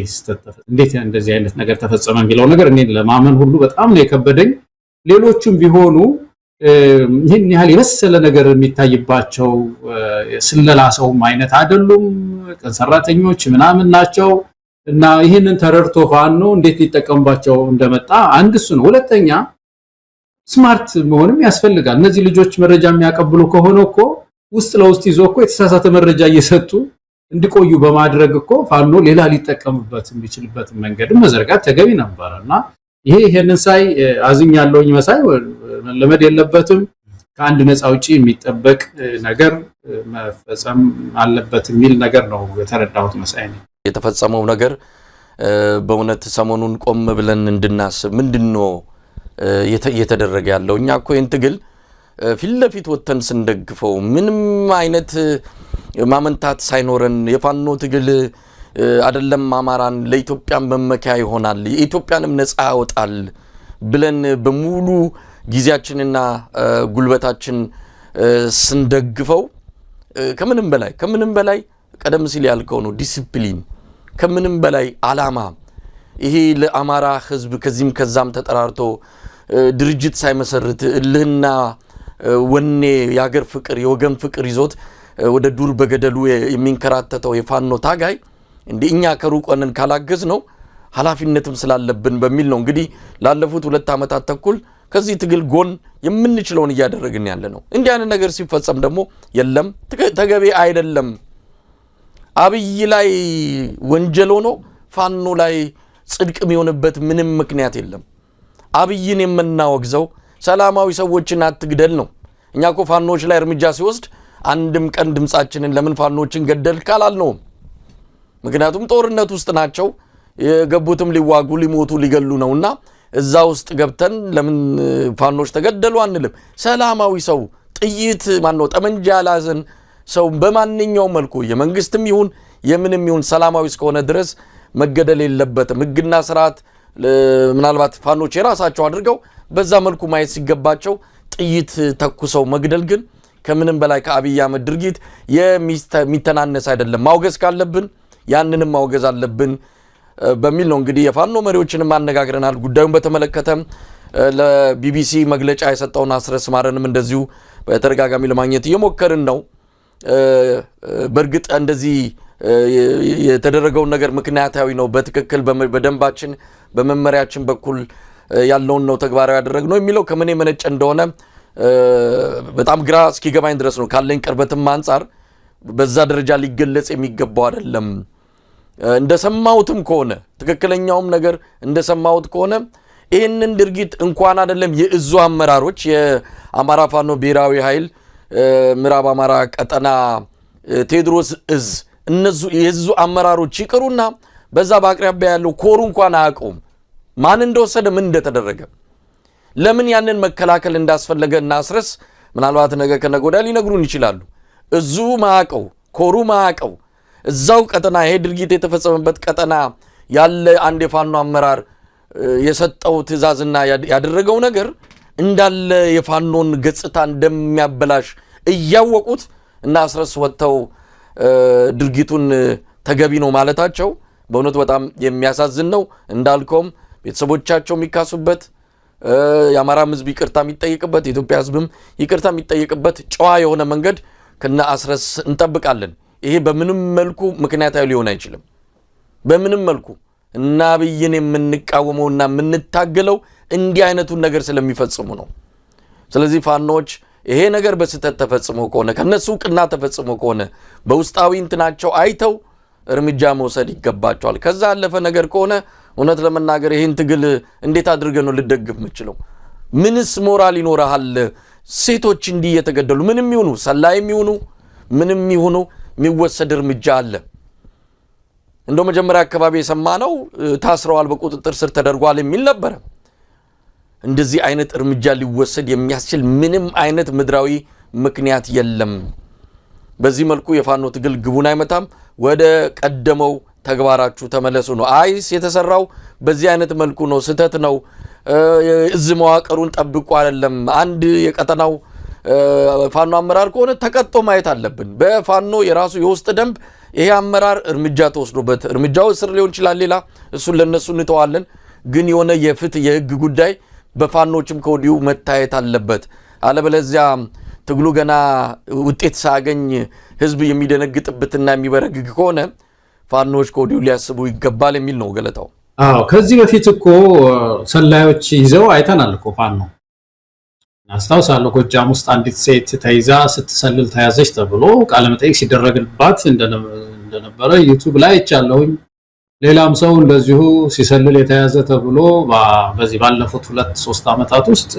እንዴት እንደዚህ አይነት ነገር ተፈጸመ የሚለው ነገር እኔ ለማመን ሁሉ በጣም ነው የከበደኝ። ሌሎቹም ቢሆኑ ይህን ያህል የበሰለ ነገር የሚታይባቸው ስለላ ሰውም አይነት አይደሉም። ቀን ሰራተኞች ምናምን ናቸው። እና ይህንን ተረድቶ ፋኖ እንዴት ሊጠቀምባቸው እንደመጣ አንድ እሱ ነው። ሁለተኛ smart መሆንም ያስፈልጋል። እነዚህ ልጆች መረጃ የሚያቀብሉ ከሆነ እኮ ውስጥ ለውስጥ ይዞ እኮ የተሳሳተ መረጃ እየሰጡ እንዲቆዩ በማድረግ እኮ ፋኖ ሌላ ሊጠቀምበት የሚችልበት መንገድም መዘርጋት ተገቢ ነበር። እና ይሄንን ሳይ አዝኛለሁኝ። መሳይ፣ መለመድ የለበትም፣ ከአንድ ነፃ አውጪ የሚጠበቅ ነገር መፈጸም አለበት የሚል ነገር ነው የተረዳሁት መሳይ ነው። የተፈጸመው ነገር በእውነት ሰሞኑን ቆም ብለን እንድናስብ፣ ምንድን ነው እየተደረገ ያለው? እኛ እኮ ይህን ትግል ፊት ለፊት ወጥተን ስንደግፈው፣ ምንም አይነት ማመንታት ሳይኖረን፣ የፋኖ ትግል አይደለም አማራን ለኢትዮጵያን መመኪያ ይሆናል፣ የኢትዮጵያንም ነፃ ያወጣል ብለን በሙሉ ጊዜያችንና ጉልበታችን ስንደግፈው፣ ከምንም በላይ ከምንም በላይ ቀደም ሲል ያልከው ነው፣ ዲሲፕሊን፣ ከምንም በላይ አላማ፣ ይሄ ለአማራ ሕዝብ ከዚህም ከዛም ተጠራርቶ ድርጅት ሳይመሰርት እልህና ወኔ፣ የሀገር ፍቅር፣ የወገን ፍቅር ይዞት ወደ ዱር በገደሉ የሚንከራተተው የፋኖ ታጋይ እንዲህ እኛ ከሩቅ ሆነን ካላገዝ ነው ኃላፊነትም ስላለብን በሚል ነው እንግዲህ ላለፉት 2 ዓመታት ተኩል ከዚህ ትግል ጎን የምንችለውን እያደረግን ያለ ነው። እንዲህ አይነት ነገር ሲፈጸም ደግሞ የለም፣ ተገቢ አይደለም። አብይ ላይ ወንጀል ሆኖ ፋኖ ላይ ጽድቅ የሚሆንበት ምንም ምክንያት የለም። አብይን የምናወግዘው ሰላማዊ ሰዎችን አትግደል ነው። እኛ እኮ ፋኖዎች ላይ እርምጃ ሲወስድ አንድም ቀን ድምፃችንን ለምን ፋኖዎችን ገደልክ አላልነውም። ምክንያቱም ጦርነት ውስጥ ናቸው የገቡትም፣ ሊዋጉ፣ ሊሞቱ፣ ሊገሉ ነውና እዛ ውስጥ ገብተን ለምን ፋኖች ተገደሉ አንልም። ሰላማዊ ሰው፣ ጥይት ማነው ጠመንጃ ያልያዘን ሰው በማንኛውም መልኩ የመንግስትም ይሁን የምንም ይሁን ሰላማዊ እስከሆነ ድረስ መገደል የለበትም። ሕግና ስርዓት ምናልባት ፋኖች የራሳቸው አድርገው በዛ መልኩ ማየት ሲገባቸው ጥይት ተኩሰው መግደል ግን ከምንም በላይ ከአብይ አህመድ ድርጊት የሚተናነስ አይደለም። ማውገዝ ካለብን ያንንም ማውገዝ አለብን በሚል ነው እንግዲህ የፋኖ መሪዎችንም አነጋግረናል። ጉዳዩን በተመለከተ ለቢቢሲ መግለጫ የሰጠውን አስረስ ማረንም እንደዚሁ በተደጋጋሚ ለማግኘት እየሞከርን ነው። በእርግጥ እንደዚህ የተደረገውን ነገር ምክንያታዊ ነው፣ በትክክል በደንባችን በመመሪያችን በኩል ያለውን ነው ተግባራዊ ያደረግነው የሚለው ከምን የመነጨ እንደሆነ በጣም ግራ እስኪገባኝ ድረስ ነው። ካለኝ ቅርበትም አንጻር በዛ ደረጃ ሊገለጽ የሚገባው አይደለም። እንደሰማሁትም ከሆነ ትክክለኛውም ነገር እንደሰማሁት ከሆነ ይህንን ድርጊት እንኳን አይደለም የእዙ አመራሮች፣ የአማራ ፋኖ ብሔራዊ ኃይል ምዕራብ አማራ ቀጠና ቴዎድሮስ እዝ፣ እነዙ የእዙ አመራሮች ይቅሩና በዛ በአቅራቢያ ያለው ኮሩ እንኳን አያውቀውም ማን እንደወሰደ፣ ምን እንደተደረገ፣ ለምን ያንን መከላከል እንዳስፈለገ እና አስረስ ምናልባት ነገ ከነገ ወዲያ ሊነግሩን ይችላሉ። እዙ ማያውቀው፣ ኮሩ ማያውቀው፣ እዛው ቀጠና ይሄ ድርጊት የተፈጸመበት ቀጠና ያለ አንድ የፋኖ አመራር የሰጠው ትዕዛዝና ያደረገው ነገር እንዳለ የፋኖን ገጽታ እንደሚያበላሽ እያወቁት እና አስረስ ወጥተው ድርጊቱን ተገቢ ነው ማለታቸው በእውነቱ በጣም የሚያሳዝን ነው። እንዳልከውም ቤተሰቦቻቸው የሚካሱበት፣ የአማራም ሕዝብ ይቅርታ የሚጠይቅበት፣ የኢትዮጵያ ሕዝብም ይቅርታ የሚጠይቅበት ጨዋ የሆነ መንገድ ከነ አስረስ እንጠብቃለን። ይሄ በምንም መልኩ ምክንያታዊ ሊሆን አይችልም። በምንም መልኩ እና አብይን የምንቃወመውና የምንታገለው እንዲህ አይነቱን ነገር ስለሚፈጽሙ ነው። ስለዚህ ፋኖች ይሄ ነገር በስህተት ተፈጽሞ ከሆነ፣ ከነሱ እውቅና ተፈጽሞ ከሆነ፣ በውስጣዊ እንትናቸው አይተው እርምጃ መውሰድ ይገባቸዋል። ከዛ ያለፈ ነገር ከሆነ እውነት ለመናገር ይህን ትግል እንዴት አድርገህ ነው ልደግፍ የምችለው? ምንስ ሞራል ይኖረሃል? ሴቶች እንዲህ እየተገደሉ፣ ምንም ይሁኑ፣ ሰላይም ይሁኑ ምንም ይሁኑ፣ የሚወሰድ እርምጃ አለ። እንደው መጀመሪያ አካባቢ የሰማነው ታስረዋል፣ በቁጥጥር ስር ተደርጓል የሚል ነበረ። እንደዚህ አይነት እርምጃ ሊወሰድ የሚያስችል ምንም አይነት ምድራዊ ምክንያት የለም። በዚህ መልኩ የፋኖ ትግል ግቡን አይመታም። ወደ ቀደመው ተግባራችሁ ተመለሱ ነው። አይስ የተሰራው በዚህ አይነት መልኩ ነው፣ ስህተት ነው። እዝ መዋቅሩን ጠብቆ አይደለም። አንድ የቀጠናው ፋኖ አመራር ከሆነ ተቀጥቶ ማየት አለብን። በፋኖ የራሱ የውስጥ ደንብ ይሄ አመራር እርምጃ ተወስዶበት፣ እርምጃው እስር ሊሆን ይችላል፣ ሌላ እሱን ለነሱ እንተዋለን። ግን የሆነ የፍትህ የህግ ጉዳይ በፋኖችም ከወዲሁ መታየት አለበት። አለበለዚያ ትግሉ ገና ውጤት ሳያገኝ ህዝብ የሚደነግጥበትና የሚበረግግ ከሆነ ፋኖች ከወዲሁ ሊያስቡ ይገባል የሚል ነው ገለታው። አዎ፣ ከዚህ በፊት እኮ ሰላዮች ይዘው አይተናል እኮ ፋኖ። አስታውሳለሁ፣ ጎጃም ውስጥ አንዲት ሴት ተይዛ ስትሰልል ተያዘች ተብሎ ቃለመጠይቅ ሲደረግባት እንደነበረ YouTube ላይ አይቻለሁኝ። ሌላም ሰው እንደዚሁ ሲሰልል የተያዘ ተብሎ በዚህ ባለፉት 2-3 ዓመታት ውስጥ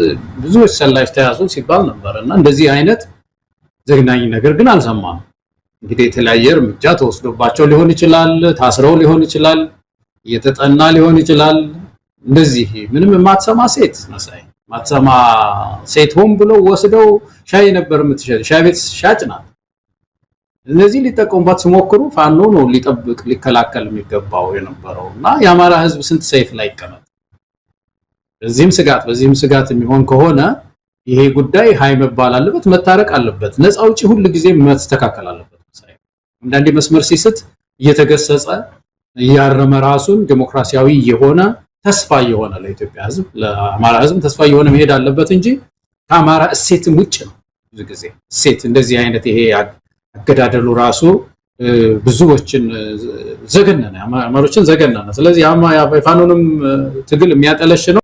ብዙዎች ሰላዮች ተያዙ ሲባል ነበር እና እንደዚህ አይነት ዘግናኝ ነገር ግን አልሰማንም። እንግዲህ የተለያየ እርምጃ ተወስዶባቸው ሊሆን ይችላል፣ ታስረው ሊሆን ይችላል፣ እየተጠና ሊሆን ይችላል። እንደዚህ ምንም የማትሰማ ሴት፣ መሳይ፣ ማትሰማ ሴት ሆን ብለው ወስደው፣ ሻይ ነበር የምትሸጥ፣ ሻይ ቤት ሻጭ ናት። እነዚህ ሊጠቀሙባት ሲሞክሩ ፋኖ ነው ሊጠብቅ ሊከላከል የሚገባው የነበረው እና የአማራ ሕዝብ ስንት ሰይፍ ላይ ይቀመጥ። በዚህም ስጋት በዚህም ስጋት የሚሆን ከሆነ ይሄ ጉዳይ ሀይ መባል አለበት፣ መታረቅ አለበት። ነፃ አውጪ ሁል ጊዜ መስተካከል አለበት። አንዳንዴ መስመር ሲስት እየተገሰጸ፣ እያረመ፣ ራሱን ዲሞክራሲያዊ የሆነ፣ ተስፋ እየሆነ፣ ለኢትዮጵያ ሕዝብ ለአማራ ሕዝብ ተስፋ እየሆነ መሄድ አለበት እንጂ ከአማራ እሴትም ውጭ ነው። ብዙ ጊዜ እሴት እንደዚህ አይነት ይሄ አገዳደሉ ራሱ ብዙዎችን ዘገነነ፣ አማሮችን ዘገነነ። ስለዚህ የፋኖንም ትግል የሚያጠለሽ ነው።